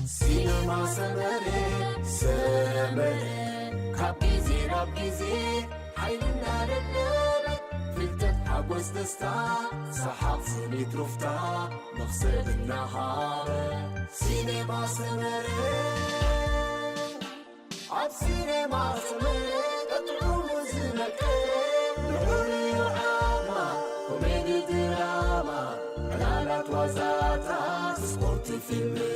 ሲነማ ሰመረ፣ ሰመረ፣ ካብ ግዜ ናብ ግዜ ሓይልና ደለበ፣ ፍልጠት፣ ሓጎስ፣ ደስታ፣ ሰሓቕ፣ ስኒት፣ ሩፍታ፣ መኽሰብ እናሃበ። ሲነማ ሰመረ፣ ኣብ ሲነማ ሰመረ፣ ጥዑሙ ዝመቀ፣ ልዑል ዓማ፣ ኮሜዲ ድራማ፣ ዕላላት ዋዛታት፣ ስፖርት፣ ፊልምታት።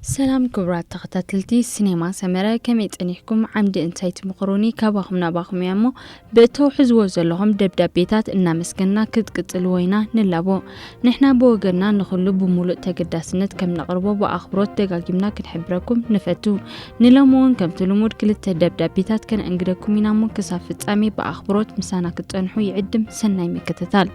ሰላም ክቡራት ተኸታተልቲ ሲኔማ ሰመረ፣ ከመይ ጸኒሕኩም? ዓምዲ እንታይ ትምኽሩኒ? ካባኹም ናባኹም እያ እሞ፣ ብእተውሕዝዎ ዘለኹም ደብዳቤታት እናመስገንና ክትቅጽልዎ ኢና ንላቦ። ንሕና ብወገንና ንኹሉ ብምሉእ ተገዳስነት ከም ነቕርቦ ብኣኽብሮት ደጋጊምና ክንሕብረኩም ንፈቱ። ንሎሚ እውን ከምቲ ልሙድ ክልተ ደብዳቤታት ከነእንግደኩም ኢና እሞ፣ ክሳብ ፍጻሜ ብኣኽብሮት ምሳና ክትጸንሑ ይዕድም። ሰናይ ምክትታል።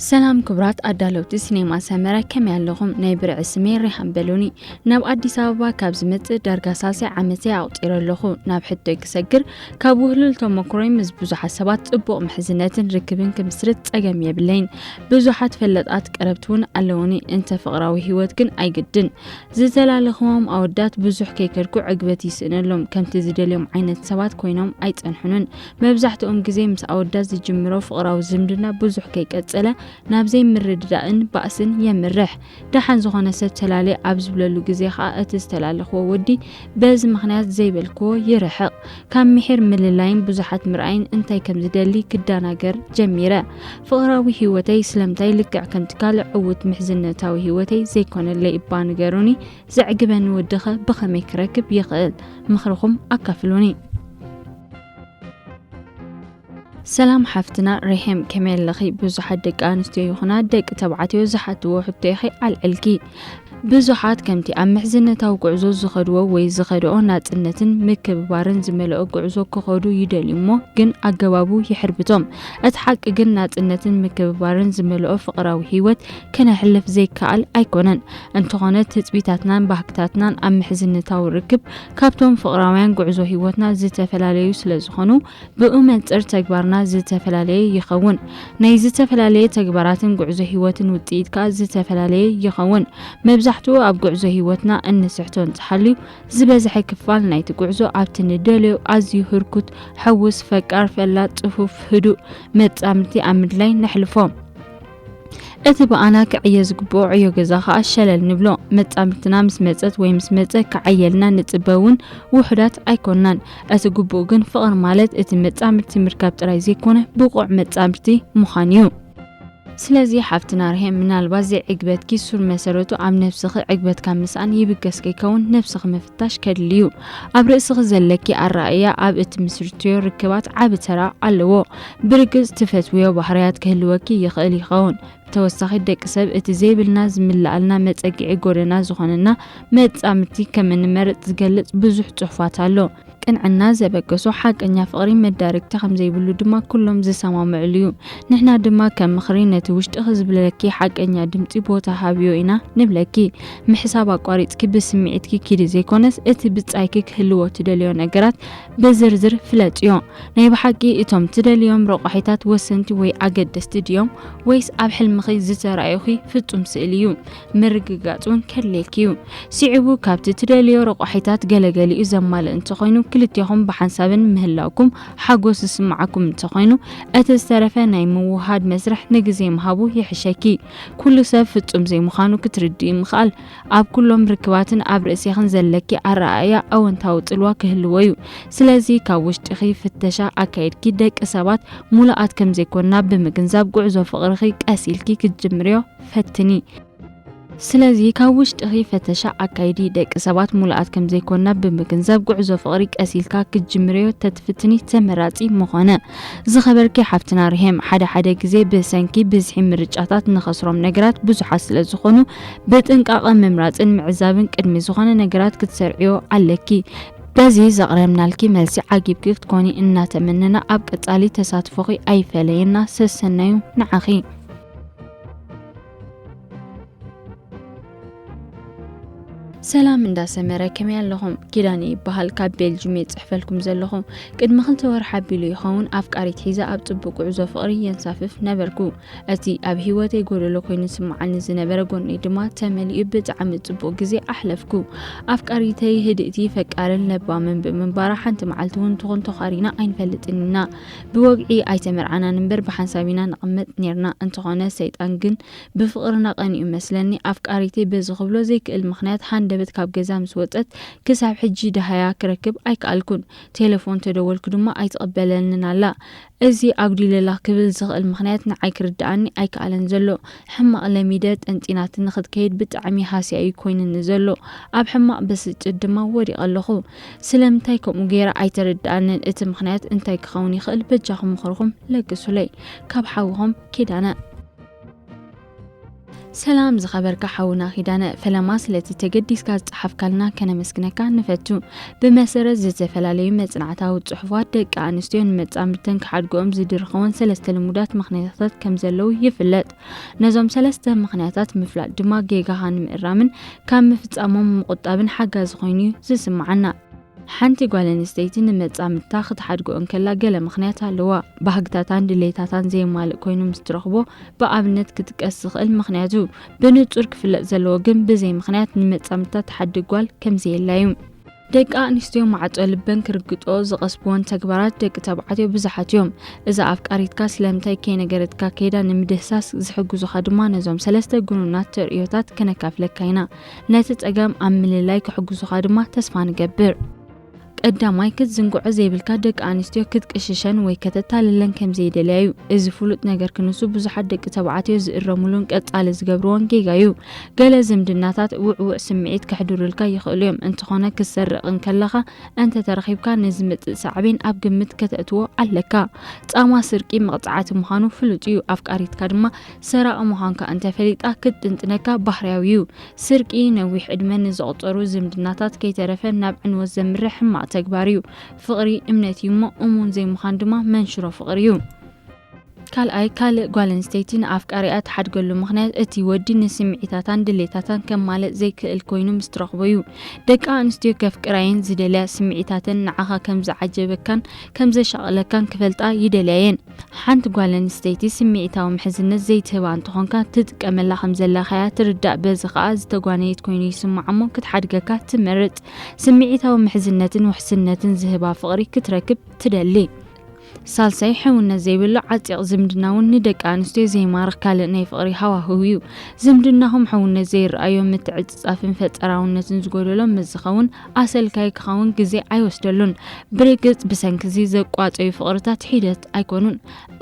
ሰላም ክቡራት ኣዳለውቲ ሲኔማ ሰመረ፣ ከመይ ኣለኹም? ናይ ብርዒ ስመይ ሪሃም በሉኒ። ናብ ኣዲስ ኣበባ ካብ ዝመጽእ ዳርጋ ሳልሳይ ዓመተይ ኣቑጺረ ኣለኹ። ናብ ሕቶይ ክሰግር፣ ካብ ውህሉል ተመኩሮይ ምስ ብዙሓት ሰባት ጽቡቕ ምሕዝነትን ርክብን ክምስርት ጸገም የብለይን። ብዙሓት ፈለጣት ቀረብቲ እውን ኣለውኒ፣ እንተ ፍቕራዊ ህይወት ግን ኣይግድን። ዝተላለኽዎም ኣወዳት ብዙሕ ከይከድኩ ዕግበት ይስእነሎም፣ ከምቲ ዝደልዮም ዓይነት ሰባት ኮይኖም ኣይጸንሑንን። መብዛሕትኦም ግዜ ምስ ኣወዳት ዝጅምሮ ፍቕራዊ ዝምድና ብዙሕ ከይቀጸለ ናብ ዘይምርድዳእን ባእስን የምርሕ። ደሓን ዝኾነ ሰብ ተላልየ ኣብ ዝብለሉ ግዜ ኸኣ እቲ ዝተላለኽዎ ወዲ በዚ ምኽንያት ዘይበልክዎ ይርሕቕ። ካብ ምሒር ምልላይን ብዙሓት ምርኣይን እንታይ ከም ዝደሊ ክደናገር ጀሚረ። ፍቕራዊ ህይወተይ ስለምንታይ ልክዕ ከምቲ ካልእ ዕዉት ምሕዝነታዊ ህይወተይ ዘይኮነለይ እባ ንገሩኒ፣ ዘዕግበኒ ወዲኸ ብኸመይ ክረክብ ይኽእል? ምኽርኹም ኣካፍሉኒ። ሰላም ሓፍትና ሬሄም፣ ከመይ ኣለኺ? ብዙሓት ደቂ ኣንስትዮ ይኹና ደቂ ተባዕትዮ ዝሓትዎ ሕቶ ኢኺ ኣልዕልኪ። ብዙሓት ከምቲ ኣብ ምሕዝነታዊ ጉዕዞ ዝኸድዎ ወይ ዝኸድኦ ናጽነትን ምክብባርን ዝመልኦ ጉዕዞ ክኸዱ ይደልዩ እሞ ግን ኣገባቡ ይሕርብቶም። እቲ ሓቂ ግን ናጽነትን ምክብባርን ዝመልኦ ፍቕራዊ ህይወት ከነሕልፍ ዘይከኣል ኣይኮነን። እንተኾነ ትጽቢታትናን ባህግታትናን ኣብ ምሕዝነታዊ ርክብ ካብቶም ፍቕራውያን ጉዕዞ ህይወትና ዝተፈላለዩ ስለ ዝኾኑ ብኡ መንጽር ተግባርና ዝተፈላለየ ይኸውን። ናይ ዝተፈላለየ ተግባራትን ጉዕዞ ህይወትን ውጽኢት ከኣ ዝተፈላለየ ይኸውን። መብዛሕትኡ ኣብ ጉዕዞ ህይወትና እንስሕቶ እንተሃልዩ፣ ዝበዝሐ ክፋል ናይቲ ጉዕዞ ኣብቲ ንደልዮ ኣዝዩ ህርኩት፣ ሕዉስ፣ ፈቃር፣ ፈላጥ፣ ጽፉፍ፣ ህዱእ መጻምድቲ ኣብ ምድላይ ነሕልፎ። እቲ ብኣና ክዕየ ዝግብኦ ዕዮ ገዛ ኸኣ ሸለል ንብሎ። መጻምድትና ምስ መጸት ወይ ምስ መጸ ክዓየልና ንጽበ እውን ውሑዳት ኣይኮንናን። እቲ ግቡእ ግን ፍቕሪ ማለት እቲ መጻምድቲ ምርካብ ጥራይ ዘይኮነ ብቑዕ መጻምድቲ ምዃን እዩ። ስለዚ ሓፍትና ርሄም፣ ምናልባት ዘይዕግበትኪ ሱር መሰረቱ ኣብ ነብስኺ ዕግበት ካብ ምስኣን ይብገስ ከይከውን ነብስኺ ምፍታሽ ከድሊ እዩ። ኣብ ርእስኺ ዘለኪ ኣረኣእያ ኣብ እትምስርትዮ ርክባት ዓቢ ተራ ኣለዎ። ብርግጽ ትፈትውዮ ባህርያት ክህልወኪ ይኽእል ይኸውን። ብተወሳኺ ደቂ ሰብ እቲ ዘይብልና ዝምልኣልና መጸግዒ ጎደና ዝኾነና መጻምድቲ ከም እንመርጽ ዝገልጽ ብዙሕ ጽሑፋት ኣሎ። ቅንዕና ዘበገሶ ሓቀኛ ፍቕሪ መዳርግቲ ከም ዘይብሉ ድማ ኩሎም ዝሰማምዕሉ እዩ። ንሕና ድማ ከም ምኽሪ ነቲ ውሽጥኺ ዝብለኪ ሓቀኛ ድምጺ ቦታ ሃብዮ ኢና ንብለኪ። ምሕሳብ ኣቋሪጽኪ ብስምዒትኪ ኪዲ ዘይኮነስ እቲ ብጻይኪ ክህልዎ ትደልዮ ነገራት ብዝርዝር ፍለጥዮ። ናይ ብሓቂ እቶም ትደልዮም ረቋሒታት ወሰንቲ ወይ ኣገደስቲ ድዮም ወይስ ኣብ ሕልምኺ ዝተራእዩኺ ፍጹም ስእሊ እዩ? ምርግጋጽ እውን ከድልየኪ እዩ። ስዒቡ ካብቲ ትደልዮ ረቋሒታት ገለገሊኡ ዘማልእ እንተኾይኑ፣ ክልቴኹም ብሓንሳብን ምህላውኩም ሓጎስ ዝስምዓኩም እንተኾይኑ፣ እቲ ዝተረፈ ናይ ምውሃድ መስርሕ ንግዜ ምሃቡ ይሕሸኪ። ኩሉ ሰብ ፍጹም ዘይምዃኑ ክትርድኢ ምኽኣል ኣብ ኩሎም ርክባትን ኣብ ርእሴኽን ዘለኪ ኣረኣእያ ኣወንታዊ ጽልዋ ክህልዎ እዩ። ስለዚ ካብ ውሽጥኺ ፍተሻ ኣካይድኪ ደቂ ሰባት ሙሉኣት ከም ዘይኮንና ብምግንዛብ ጉዕዞ ፍቕርኺ ቀስ ኢልኪ ክትጅምርዮ ፈትኒ። ስለዚ ካብ ውሽጥኺ ፈተሻ ኣካይዲ። ደቂ ሰባት ሙሉኣት ከም ዘይኮንና ብምግንዛብ ጉዕዞ ፍቕሪ ቀስ ኢልካ ክትጅምርዮ ተትፍትኒ ተመራጺ ምኾነ። ዝኸበርኪ ሓፍትና ርሄም፣ ሓደ ሓደ ግዜ ብሰንኪ ብዝሒ ምርጫታት ንኸስሮም ነገራት ብዙሓት ስለ ዝኾኑ ብጥንቃቐ ምምራጽን ምዕዛብን ቅድሚ ዝኾነ ነገራት ክትሰርዕዮ ኣለኪ። በዚ ዘቕረብናልኪ መልሲ ዓጊብኪ ክትኮኒ እናተመነና ኣብ ቀጻሊ ተሳትፎኺ ኣይፈለየና። ሰሰናዩ ንዓኺ። ሰላም እንዳሰመረ፣ ከመይ ኣለኹም? ኪዳነ ይበሃል፣ ካብ ቤልጅም የጽሕፈልኩም ዘለኹ። ቅድሚ ክልተ ወርሒ ኣቢሉ ይኸውን ኣፍቃሪት ሒዘ ኣብ ጽቡቕ ጉዕዞ ፍቕሪ የንሳፍፍ ነበርኩ። እቲ ኣብ ህይወተይ ጎደሎ ኮይኑ ዝስምዓኒ ዝነበረ ጎነይ ድማ ተመሊኡ ብጣዕሚ ጽቡቕ ግዜ ኣሕለፍኩ። ኣፍቃሪተይ ህድእቲ፣ ፈቃርን ለባምን ብምንባራ ሓንቲ መዓልቲ እውን ትኹን ተዃሪና ኣይንፈልጥን ኢና። ብወግዒ ኣይተመርዓናን እምበር ብሓንሳብ ኢና ንቕመጥ ኔርና። እንተኾነ ሰይጣን ግን ብፍቕርና ቀኒኡ መስለኒ፣ ኣፍቃሪተይ በዚ ክብሎ ዘይክእል ምኽንያት ሃንደበት ካብ ገዛ ምስ ወጸት ክሳብ ሕጂ ደሃያ ክረክብ ኣይከኣልኩን። ቴሌፎን ተደወልኩ ድማ ኣይትቕበለንን ኣላ። እዚ ኣጉዲለላ ክብል ዝኽእል ምኽንያት ንዓይ ክርድኣኒ ኣይከኣለን ዘሎ። ሕማቕ ለሚደ ጠንጢናትኒ ክትከይድ ብጣዕሚ ሃስያ እዩ ኮይንኒ ዘሎ። ኣብ ሕማቕ ብስጭት ድማ ወዲቐ ኣለኹ። ስለምንታይ ከምኡ ገይራ ኣይተረድኣንን? እቲ ምኽንያት እንታይ ክኸውን ይኽእል? በጃኹም ምኽርኹም ለግሱለይ። ካብ ሓውኹም ኪዳነ። ሰላም ዝኸበርካ ሓውና ኪዳነ፣ ፈለማ ስለቲ ተገዲስካ ዝጸሓፍካልና ከነመስግነካ ንፈቱ። ብመሰረት ዝተፈላለዩ መጽናዕታዊ ጽሑፋት፣ ደቂ ኣንስትዮ ንመጻምድተን ክሓድግኦም ዝድርኸወን ሰለስተ ልሙዳት ምኽንያታት ከም ዘለዉ ይፍለጥ። ነዞም ሰለስተ ምኽንያታት ምፍላጥ ድማ ጌጋኻ ንምእራምን ካብ ምፍጻሞም ምቑጣብን ሓጋዚ ኮይኑ እዩ ዝስምዓና። ሓንቲ ጓል ኣንስተይቲ ንመጻምድታ ክትሓድጎ እንከላ ገለ ምኽንያት ኣለዋ። ባህግታታን ድሌታታን ዘየማልእ ኮይኑ ምስ ትረኽቦ ብኣብነት ክጥቀስ ዝኽእል ምኽንያት እዩ። ብንጹር ክፍለጥ ዘለዎ ግን ብዘይ ምኽንያት ንመጻምድታ ትሓድግ ጓል ከም ዘየላ እዩ። ደቂ ኣንስትዮ ማዕጾ ልበን ክርግጦ ዝቐስብወን ተግባራት ደቂ ተባዕትዮ ብዙሓት እዮም። እዛ ኣፍቃሪትካ ስለምንታይ ከይነገረትካ ከይዳ ንምድህሳስ ዝሕግዙኻ ድማ ነዞም ሰለስተ ግኑናት ተርእዮታት ከነካፍለካ ኢና። ነቲ ጸገም ኣብ ምልላይ ክሕግዙኻ ድማ ተስፋ ንገብር። ቀዳማይ፣ ክትዝንግዖ ዘይብልካ ደቂ ኣንስትዮ ክትቅሽሸን ወይ ከተታልለን ከም ዘይደልያ እዩ። እዚ ፍሉጥ ነገር ክንሱ ብዙሓት ደቂ ተባዕትዮ ዝእረሙሉን ቀጻሊ ዝገብርዎን ጌጋ እዩ። ገለ ዝምድናታት ውዕውዕ ስምዒት ከሕድሩልካ ይኽእሉ እዮም። እንተኾነ ክትሰርቕ እንከለኻ እንተተረኺብካ ንዝመጽእ ሳዕቤን ኣብ ግምት ከተእትዎ ኣለካ። ጻማ ስርቂ መቕጻዕቲ ምዃኑ ፍሉጥ እዩ። ኣፍቃሪትካ ድማ ሰራቒ ምዃንካ እንተፈሊጣ ክትጥንጥነካ ባህርያዊ እዩ። ስርቂ ነዊሕ ዕድመ ንዘቑጸሩ ዝምድናታት ከይተረፈ ናብ ዕንወት ዘምርሕ ሕማቕ ተግባር እዩ። ፍቕሪ እምነት እዩ እሞ እሙን ዘይምዃን ድማ መንሽሮ ፍቕሪ እዩ። ካልኣይ፣ ካልእ ጓል ኣንስተይቲ ንኣፍቃሪኣ ትሓድገሉ ምኽንያት እቲ ወዲ ንስምዒታታን ድሌታታን ከማልእ ዘይክእል ኮይኑ ምስ ትረኽቦ እዩ። ደቂ ኣንስትዮ ከፍቅራየን ዝደልያ ስምዒታተን ንዓኻ ከም ዝዓጀበካን ከም ዘሻቕለካን ክፈልጣ ይደልያ እየን። ሓንቲ ጓል ኣንስተይቲ ስምዒታዊ ምሕዝነት ዘይትህባ እንተኾንካ ትጥቀመላ ከም ዘለኻያ ትርዳእ። በዚ ኸኣ ዝተጓነየት ኮይኑ ይስምዓ እሞ ክትሓድገካ ትመርጽ። ስምዒታዊ ምሕዝነትን ውሕስነትን ዝህባ ፍቕሪ ክትረክብ ትደሊ። ሳልሳይ፣ ሕውነት ዘይብሉ ዓጺቕ ዝምድና እውን ንደቂ ኣንስትዮ ዘይማርኽ ካልእ ናይ ፍቕሪ ሃዋህው እዩ። ዝምድናኹም ሕውነት ዘይረኣዮ ምትዕጽጻፍን ፈጠራውነትን ዝጎደሎ ምስ ዝኸውን ኣሰልካይ ክኸውን ግዜ ኣይወስደሉን። ብርግጽ ብሰንኪ እዚ ዘቋጸዩ ፍቕርታት ሒደት ኣይኮኑን።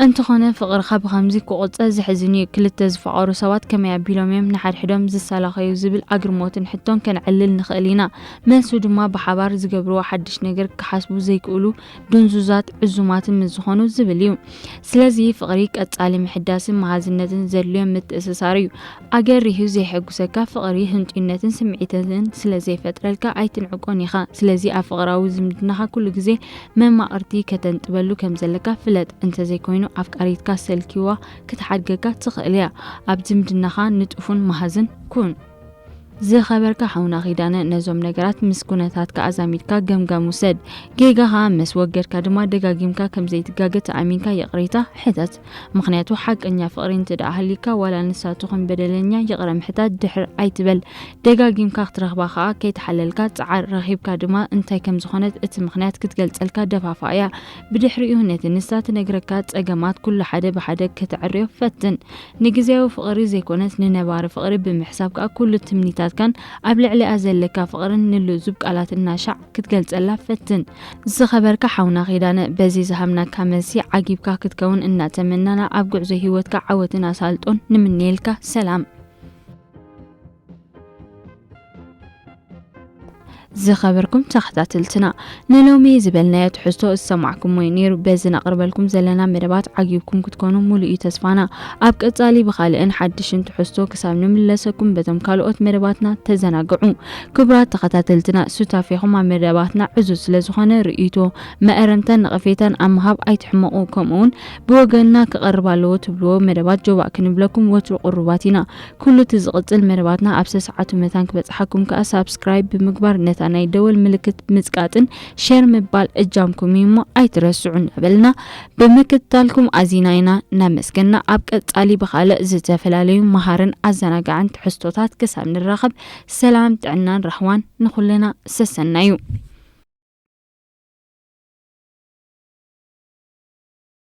እንተኾነ ፍቕርኻ ብኸምዚ ክቑጸ ዘሕዝን እዩ። ክልተ ዝፋቐሩ ሰባት ከመይ ኣቢሎም እዮም ንሓድሕዶም ዝሰላኸዩ ዝብል ኣግርሞትን ሕቶን ከነዕልል ንኽእል ኢና። መልሱ ድማ ብሓባር ዝገብርዎ ሓድሽ ነገር ክሓስቡ ዘይክእሉ ድንዙዛት ዕዙማትን ምስ ዝኾኑ ዝብል እዩ። ስለዚ ፍቕሪ ቀጻሊ ምሕዳስን መሃዝነትን ዘድልዮ ምትእስሳር እዩ። ኣገሪሁ ዘየሐጉሰካ ፍቕሪ ህንጡይነትን ስምዒታትን ስለ ዘይፈጥረልካ ኣይትንዕቆን ኢኻ። ስለዚ ኣብ ፍቕራዊ ዝምድናኻ ኩሉ ግዜ መማቕርቲ ከተንጥበሉ ከም ዘለካ ፍለጥ። እንተዘይኮይኑ ኣፍቃሪትካ ሰልኪዋ ክትሓድገካ ትኽእል እያ። ኣብ ዝምድናኻ ንጡፍን መሃዝን ኩን። ዝኸበርካ ሓውና ኪዳነ፣ ነዞም ነገራት ምስ ኩነታትካ ኣዛሚድካ ገምጋም ውሰድ። ጌጋኻ ምስ ወገድካ ድማ ደጋጊምካ ከም ዘይትጋገ ተኣሚንካ ይቕሬታ ሕተት። ምኽንያቱ ሓቀኛ ፍቕሪ እንተ ደኣ ሃልዩካ ዋላ ንሳ ትኹን በደለኛ ይቕረ ምሕታት ድሕር ኣይትበል። ደጋጊምካ ክትረኽባ ኸኣ ከይተሓለልካ ጽዓር። ረኺብካ ድማ እንታይ ከም ዝኾነት እቲ ምኽንያት ክትገልጸልካ ደፋፍኣ እያ። ብድሕሪኡ ነቲ ንሳ ትነግረካ ጸገማት ኩሉ ሓደ ብሓደ ከተዕርዮ ፈትን። ንግዜያዊ ፍቕሪ ዘይኮነስ ንነባሪ ፍቕሪ ብምሕሳብ ከኣ ኩሉ ትምኒታትካን ኣብ ልዕሊኣ ዘለካ ፍቕርን ንልዙብ ቃላት እናሻዕ ክትገልጸላ ፈትን። ዝኸበርካ ሓውና ኪዳነ፣ በዚ ዝሃብናካ መልሲ ዓጊብካ ክትከውን እናተመናና ኣብ ጉዕዞ ህይወትካ ዓወትን ኣሳልጦን ንምነየልካ። ሰላም። ዝኸበርኩም ተኸታተልትና፣ ንሎሚ ዝበልናዮ ትሕዝቶ ዝሰማዕኩሞ እዩ ነይሩ። በዚ ነቕርበልኩም ዘለና መደባት ዓጊብኩም ክትኮኑ ሙሉእ እዩ ተስፋና። ኣብ ቀጻሊ ብኻልእን ሓድሽን ትሕዝቶ ክሳብ ንምለሰኩም በቶም ካልኦት መደባትና ተዘናግዑ። ክቡራት ተኸታተልትና፣ ሱታፌኹም ኣብ መደባትና ዕዙዝ ስለ ዝኾነ ርእይቶ፣ መእረምታን ነቐፌታን ኣብ ምሃብ ኣይትሕመቑ። ከምኡውን ብወገንና ክቐርብ ኣለዎ ትብልዎ መደባት ጆባእ ክንብለኩም ወትሩ ቅሩባት ኢና። ኩሉ እቲ ዝቕጽል መደባትና ኣብ ሰሰዓቱ መታን ክበጽሓኩም ከኣ ሳብስክራይብ ብምግባር ነታ ናይ ደወል ምልክት ምጽቃጥን ሸር ምባል እጃምኩም እዩ እሞ ኣይትረስዑ እናበልና ብምክትታልኩም ኣዚና ኢና እናመስገና ኣብ ቀጻሊ ብኻልእ ዝተፈላለዩ መሃርን ኣዘናጋዕን ትሕዝቶታት ክሳብ ንራኸብ ሰላም ጥዕናን ራህዋን ንኹልና ሰሰናዩ።